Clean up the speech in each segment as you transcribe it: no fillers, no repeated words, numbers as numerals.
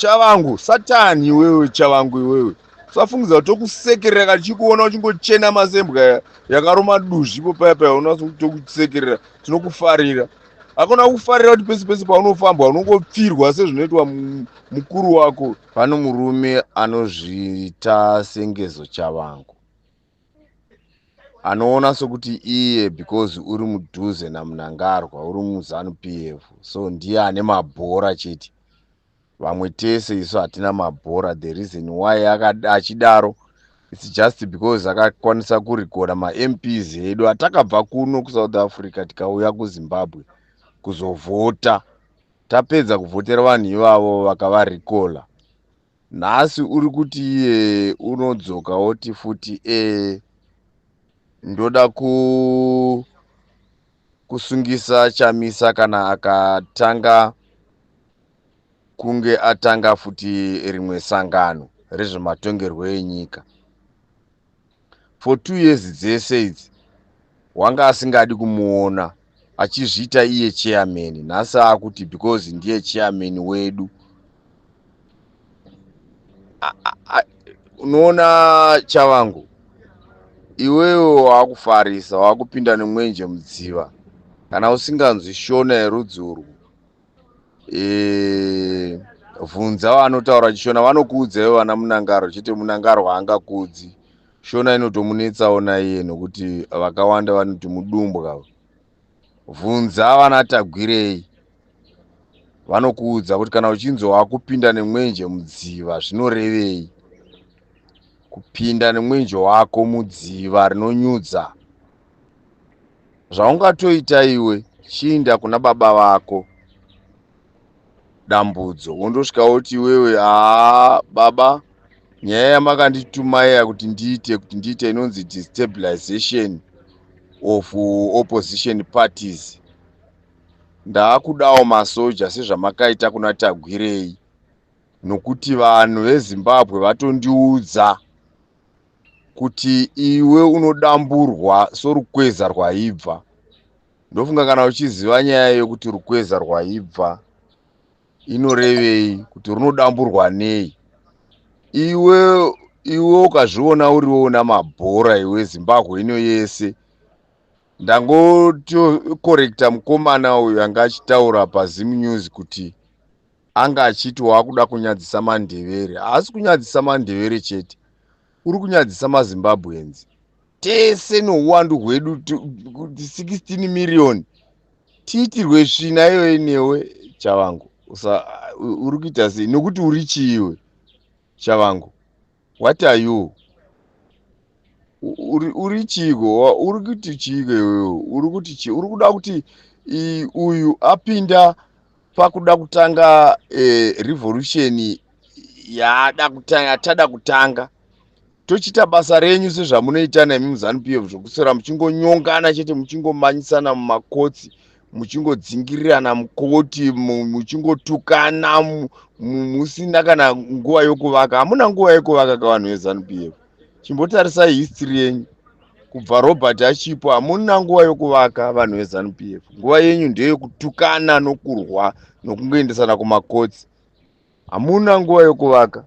Chavangu, satani iwewe, Chavangu iwewe. Usafungidza kuti tokusekerera kana tichikuona uchingochena masembwa yakaruma duzvi ipo paya paya unoona tokusekerera, tinokufarira. Hakuna kufarira kuti pese pese paunofambwa unongopfirwa sezvinoitwa mukuru wako. Pano murume anozviita Sengezo Chavangu. Anoona sokuti iye because uri mudhuze naMnangagwa, uri muZanu PF, so ndiye ane mabhora chete. Vamwe tese isu hatina mabhora. The reason why achidaro, it's just because akakwanisa kurecalla maMPs edu atakabva kuno kuSouth Africa tikauya kuZimbabwe kuzovhota. Tapedza kuvhotera vanhu ivavo, vakavarecalla. Nhasi uri kuti iye unodzoka woti futi ndoda kusungisa Chamisa kana akatanga kunge atanga futi rimwe sangano rezvematongerwo enyika. For 2 years dzese idzi wanga asingadi kumuona achizviita iye chairman. Nhasi akuti because ndiye chairman wedu. Unoona Chavangu, iwewe waakufarisa, waakupinda nemwenje mudziva. Kana usinganzwi Shona yerudzi urwu, bvunza vanotaura chiShona, vanokuudza ivo. Vana Munangaro chete, Munangaro haangakuudzi Shona, inotomunetsawo naiye nokuti vakawanda vanoti mudumbwa. Bvunza vana Tagwirei, vanokuudza kuti kana uchinzi wakupinda nemwenje mudziva zvinorevei. Kupinda nemwenje wako mudziva rinonyudza, zvaungatoita iwe, chiinda kuna baba vako Dambudzo, wondosvika woti, "Iwewe, haa baba, nyaya yamakandituma iya kuti ndiite inonzi destabilization of opposition parties, ndaakudawo masoja sezvamakaita kuna Tagwirei, nokuti vanhu veZimbabwe vatondiudza kuti iwe unodamburwa sorukweza rwaibva." Ndofunga kana uchiziva nyaya yekuti rukweza rwaibva inorevei, kuti runodamburwa nei, iwe iwe ukazviona uriwo una mabhora iwe, Zimbabwe ino yese. Ndangotocorrecta mukomana uyu anga achitaura paZim News kuti anga achiti waakuda kunyadzisa maNdevere. Haasi kunyadzisa maNdevere chete, uri kunyadzisa maZimbabweans tese nouwandu hwedu kuti 16 million tiitirwe svina iyoyi newe, Chavangu. Uri kuita sei? Nokuti uri chiiwe, Chavangu? What are you? Uri chiiko? Uri kuti chiiko iwewe? Uri kuti chii? Uri kuda kuti uyu apinda pakuda kutanga revolution yaada kutanga, yatada kutanga, tochiita basa renyu sezvamunoita nemi muZanu PF, zvokuswera muchingonyongana chete, muchingomanyisana mumakotsi, muchingodzingirirana mukoti, muchingotukana, musina kana nguva yokuvaka. Hamuna nguva yekuvaka kavanhu veZanu PF. Chimbotarisai history yenyu kubva Robert achipo. Hamuna nguva yokuvaka, vanhu veZanu PF. Nguva yenyu ndeyekutukana nokurwa nokungoendesana kumakotsi. Hamuna nguva yokuvaka.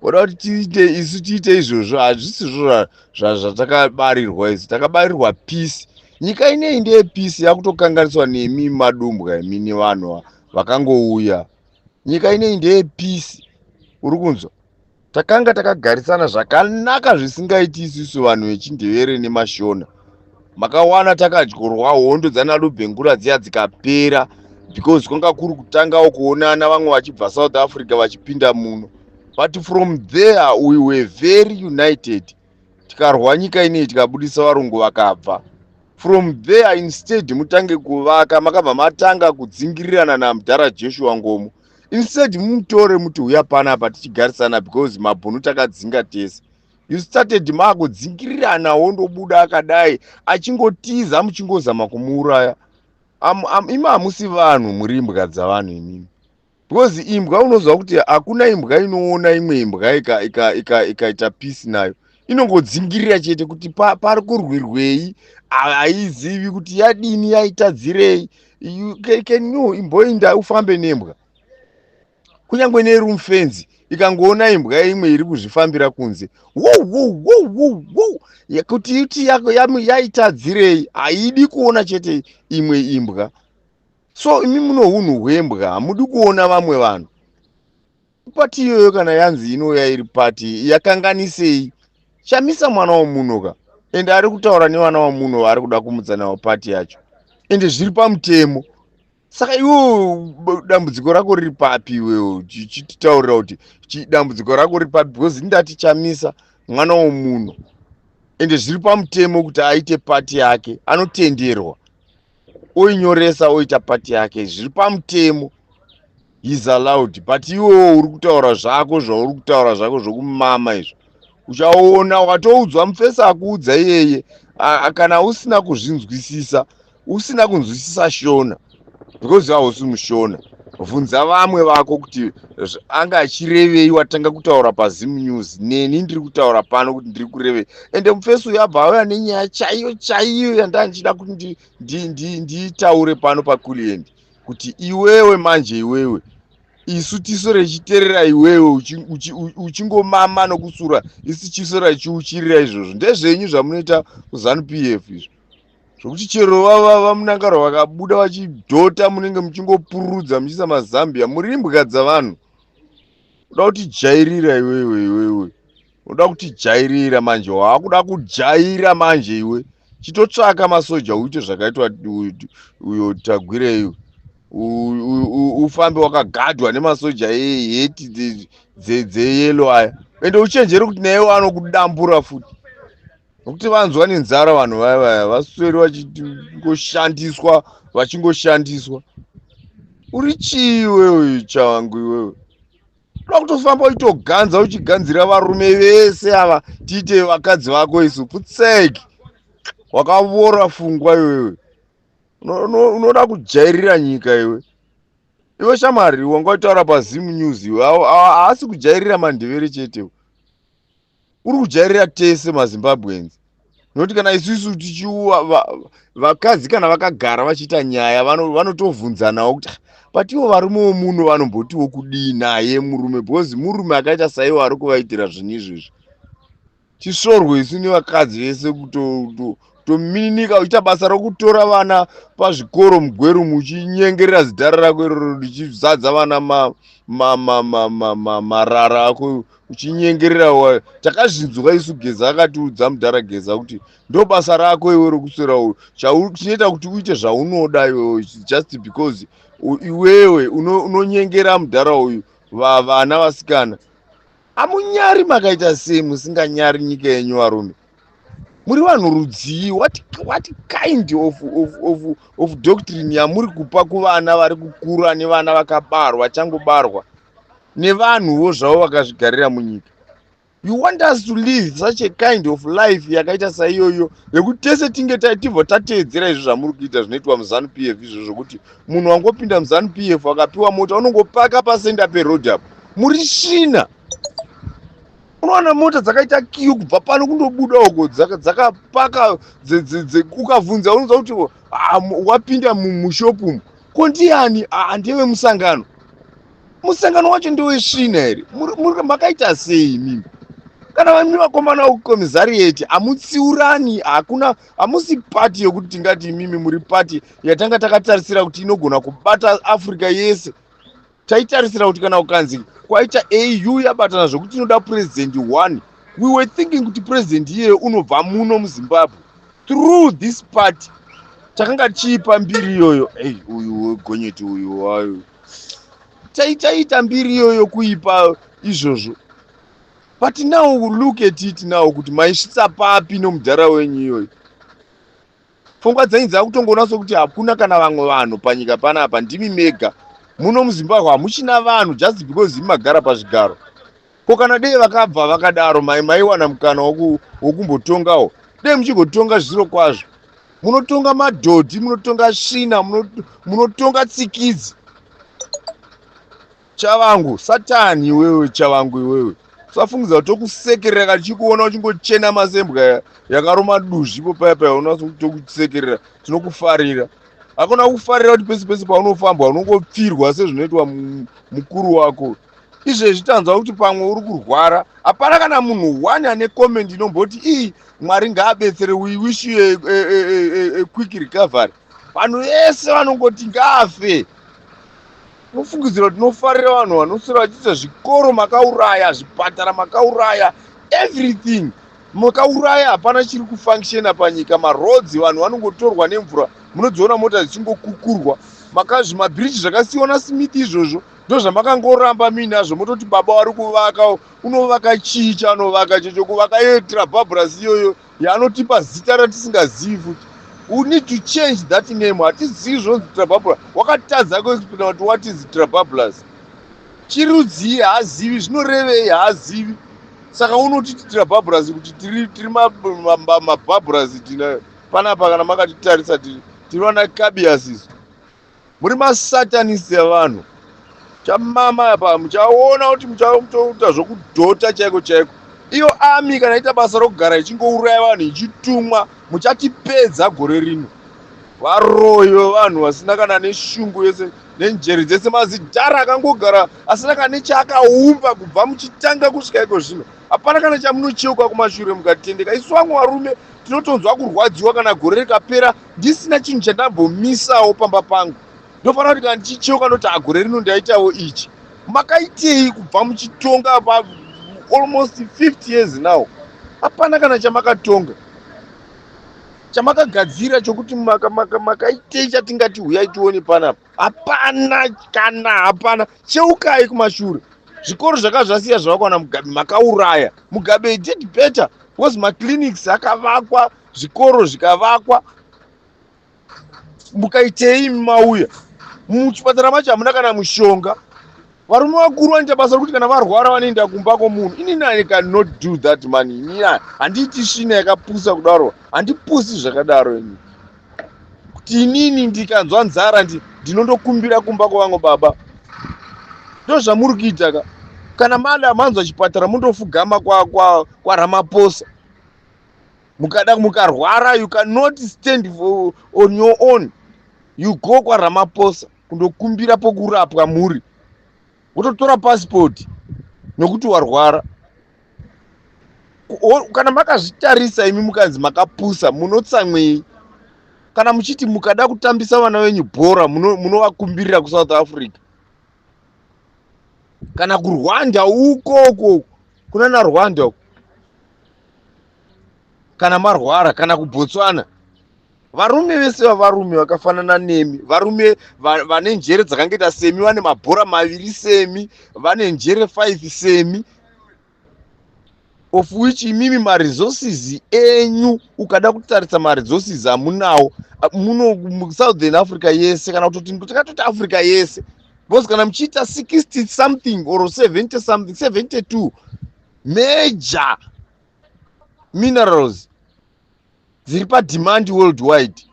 Oda kuti tiite isu tiite izvozvo, hazvisizvo zvatakabarirwa isu. Takabarirwa peace. Nyika ineyi ndeyepeace, yakutokanganiswa nemi madumbwa imi nevanhu vakangouya. Nyika ineyi ndeyepeace, uri kunzwa? Takanga takagarisana zvakanaka zvisingaiti isusu vanhu vechiNdevere nemaShona. Makawana takadyorwa hondo dzanaLubhengura dziya dzikapera because kwanga kuri kutangawo kuonana, vamwe vachibva South Africa vachipinda muno. But from there we were very united, tikarwa nyika ineyi, tikabudisa varungu vakabva. From there, instead mutange kuvaka, makabva matanga kudzingirirana namudhara Joshua Ngomo. Instead mumutore muti uya panapa tichigarisana because mabhunu takadzinga tese, you started maakudzingirirana, wondobuda akadai achingotiza, muchingozama kumuuraya. Imi hamusi vanhu, muri imbwa dzavanhu imimi, because imbwa, unoziva kuti hakuna imbwa inoona imwe imbwa ikaita peace nayo, inongodzingirira chete kuti pari kurwirwei. Haizivi kuti yadini, yaitadzirei. Can you imboinda ufambe nembwa? Kunyange neroom fence ikangoona imbwa imwe iri kuzvifambira kunze, wou wou wou wou wou, kuti iti yaitadzirei, haidi kuona chete imwe imbwa. So imi muno unhu hwembwa, hamudi kuona vamwe vanhu. Pati iyoyo kana yanzi inouya iri pati yakanganisei? Chamisa mwana womuno ka, ende ari kutaura nevana vamuno vari kuda kumutsa navo pati yacho, ende zviri pamutemo. Saka iwewe dambudziko rako riri papi? Iwewe chititaurira kuti dambudziko rako riri papi, because ndati Chamisa mwana womuno, ende zviri pamutemo kuti aite pati yake, anotenderwa, oinyoresa, oita pati yake, zviri pamutemo, is allowed. But iwewo uri kutaura zvako zvauri kutaura zvako zvokumama izvo, uchaona wakatoudzwa mufesi akuudza iyeye. Kana usina kuzvinzwisisa, usina kunzwisisa Shona, because hausi muShona, bvunza vamwe vako kuti anga achirevei. Watanga kutaura paZim News, neni ndiri kutaura pano kuti ndiri kurevei. Ende mufesi uyu abva auya nenyaya chaiyo chaiyo yandaa ndichida kuti nditaure pano paKulient, kuti iwewe manje, iwewe, isu tisore tichiteerera iwewe uchingomama nokusura, isu tisora tichiuchirira. Izvozvo ndezvenyu zvamunoita kuZANU PF izvo, zvokuti chero vaMnangagwa vakabuda vachidhota, munenge muchingopururudza muchiisa mazambia. Muri imbwa dzavanhu. Uda kutijairira iwewe, iwewe unoda kutijairira manje, waakuda kujaira manje iwe. Chitotsvaka masoja, uite zvakaitwa uyo Tagwirei, ufambe wakagadwa nemasoja eheti dzeyellow aya. Ende uchenjere kuti naiwo anokudambura futi, nokuti vanzwa nenzara vanhu vaya vaya, vasweri vachingoshandiswa, vachingoshandiswa. Uri chii iwewe, chavangu? Iwewe uda kutofamba uchitoganza, uchiganzira varume vese ava, tiite vakadzi vako isu? Putseki, wakavora fungwa iwewe. Unoda kujairira nyika iwe. Iwe shamwari, wanga utaura paZim News iwe, haasi kujairira maNdevere chete, uri kujairira tese maZimbabweans, nokuti kana isusu tichiwa vakadzi, kana vakagara vachiita nyaya, vanotovhunzanawo kuti, "Ah, but ivo varume vomuno vanombotiwo kudii naye murume?" Because murume akaita saiwo ari kuvaitira zvinhu izvizvi, tisvorwe isu nevakadzi vese, kutomininika uchiita basa rokutora vana pazvikoro muGweru, muchinyengerera zidhara rako iroro richizadza vana marara ako, uchinyengerera. Takazvinzwa isu, Geza akatiudza, mudhara Geza, kuti ndo basa rako iwe rokuswera, chinoita kuti uite zvaunoda iwewe, just because iwewe unonyengera mudhara uyu vana vasikana. Hamunyari? Makaita sei musinganyari nyika yenyu? Varume, muri vanhu rudzii? What kind of doctrine yamuri kupa kuvana vari kukura nevana vakabarwa, vachangobarwa, nevanhuwo zvavo vakazvigarira munyika? You want us to live such a kind of life yakaita saiyoyo, yekuti tese tinge tibva tateedzera izvo zvamuri kuita, zvinoitwa muZANU PF izvo, zvokuti munhu wangopinda muZANU PF akapiwa mota, unongopaka pacenter peroad apo? Muri svina. Unowana mota dzakaita queue kubva pano kundobuda uko, dzakapaka. Ukabvunza, unonzwa kuti, "Ah, wapinda mushopu umu, ko ndiani? Ah, ndewemusangano." Musangano wacho ndewesvina here? Makaita sei imimi? Kana vami vakomana vekucommissariat, hamutsiurani, hakuna, hamusi pati yokuti tingati imimi muri pati yatanga takatarisira kuti inogona kubata Africa yese. Taitarisira kuti kana kukanzi kwaita AU yabatana zvokuti inoda president one, we were thinking kuti president iyeyo unobva muno muZimbabwe through this party. Takanga tichiipa mbiri iyoyo. Ei, uyu wegonyeti uyu wayo, taita mbiri iyoyo kuipa izvozvo. But now look at it now, kuti maisvitsa papi nomudhara wenyu iyoyo. Pfungwa dzenyu dzakutongoona sokuti hakuna kana vamwe vanhu panyika panapa, ndimi mega muno muZimbabwe, hamuchina vanhu, just because imi magara pazvigaro. Ko kana dei vakabva vakadaro, maiwana mukana wokumbotongawo, dei muchigotonga zviro kwazvo. Munotonga madhodhi, munotonga svina, munotonga tsikidzi. Chavangu, satani iwewe, chavangu iwewe, usafungidza kuti tokusekerera kana tichikuona uchingochena masembwa yakaruma duzvi ipo paya paya. Unotokusekerera, tinokufarira. Hakuna kufarira kuti pese pese paunofambwa unongopfirwa sezvinoitwa mukuru wako. Izvezvi tanzwa kuti pamwe uri kurwara, hapana kana munhu one ane comment inomboti, "Ii, Mwari ngaabetsere, we wish you a quick recovery." Vanhu vese vanongoti ngaafe. Unofungidzira kuti tinofarira vanhu vanoswera vachiita zvikoro makauraya, zvipatara makauraya, everything makauraya, hapana chiri kufunctiona panyika. Maroads, vanhu vanongotorwa nemvura, munodziona mota dzichingokukurwa. Makazvimabhiriji zvakasiyiwa naSmith izvozvo ndo zvamakangoramba muinazvo. Mototi baba vari kuvaka. Unovaka chii chaanovaka checho? Kuvaka iyo Trabablas iyoyo yaanotipa zita ratisingazivi futi. We need to change that name. Hatizivi zvonzi Trabablas. Wakatadza kuexplaina kuti what is Trabablas, chirudzii haazivi, zvinorevei haazivi. Saka unotiti Trabablas kuti tiri mababras tina panapa. Kana makatitarisa, tiri vana kabias isu. Muri masatanist evanhu. Chamama apa muchaona kuti muchaita zvokudhota chaiko chaiko. Iyo army kana ita basa rokugara ichingouraya vanhu ichitumwa, muchatipedza gore rino. Varoyi vevanhu vasina kana neshungu yese nenjeri dzese, mazidhara akangogara asina kana nechaakaumba kubva muchitanga kusvika iko zvino. Hapana kana chamunocheuka kumashure mukatendeka. Isu vamwe varume tinotonzwa kurwadziwa kana gore rikapera ndisina chinhu chandambomisawo pamba pangu. Ndofanira kuti kana ndichicheuka ndoti, "Agore rino ndaitawo ichi." Makaitei kubva muchitonga pa almost 50 years now? Hapana kana chamakatonga, chamakagadzira chokuti makaitei chatingati huyai tione panapa. Hapana kana, hapana. Cheukai kumashure, zvikoro zvaka zvasiya zvavakwa naMugabe makauraya. Mugabe did better because maclinics akavakwa, zvikoro zvikavakwa. Mukaitei mauya muchipatara macho hamuna kana mushonga. Varume vakuru vanoita basa rekuti kana varwara vanoenda kumba kwomunhu. Inini I cannot do that, man. Inini handiiti svina yakapusa kudaro, handipusi zvakadaro. Ini kuti inini ndikanzwa nzara ndinondokumbira kumba kwavamwe baba? Ndo zvamuri kuita ka. Kana mada manzwa chipatara, mundofugama kwaRamaposa. Mukada mukarwara, you cannot stand on your own, you go kwaRamaposa kundokumbira pokurapwa. Muri wototora pasipoti nokuti warwara. Kana makazvitarisa imi mukanzi makapusa, munotsamwei? Kana muchiti mukada kutambisa vana venyu bhora, munovakumbirira kuSouth Africa kana kuRwanda ukoko, kuna naRwanda uko kana marwara, kana kuBotswana. Varume vese vavarume vakafanana nemi, varume vane njere dzakangoita semi, vane mabhora maviri semi, vane njere 5 semi, of which imimi maresources enyu, ukada kutarisa maresources amunawo muno Southern Africa yese, kana kutoti tikatoti Africa yese, because kana muchiita 60 something or 70 something, 72 major minerals dziri pademand worldwide,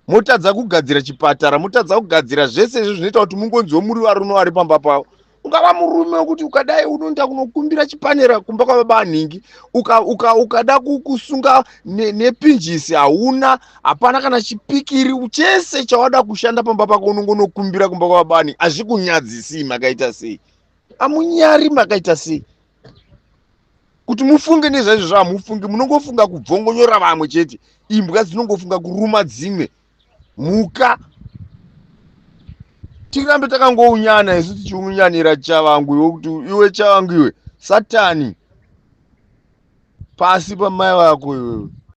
motadza kugadzira chipatara, motadza kugadzira zvese izvo zvinoita kuti mungonziwo muri varume vari pamba pavo. Ungava murume wekuti ukadai unoenda kunokumbira chipanera kumba kwababa anhingi, ukada kusunga nepinjisi hauna, hapana kana chipikiri. Chese chawada kushanda pamba pako unongonokumbira kumba kwababa anhingi. Hazvikunyadzisii? Makaita sei? Amunyari? Makaita sei kuti mufunge nezvaizvozvo? Hamufungi, munongofunga kubvongonyora vamwe chete. Imbwa dzinongofunga kuruma dzimwe mhuka. Tirambe takangounyana isu tichiunyanira Chavangu iwe, kuti iwe Chavangu, iwe satani, pasi pamai vako iwewe.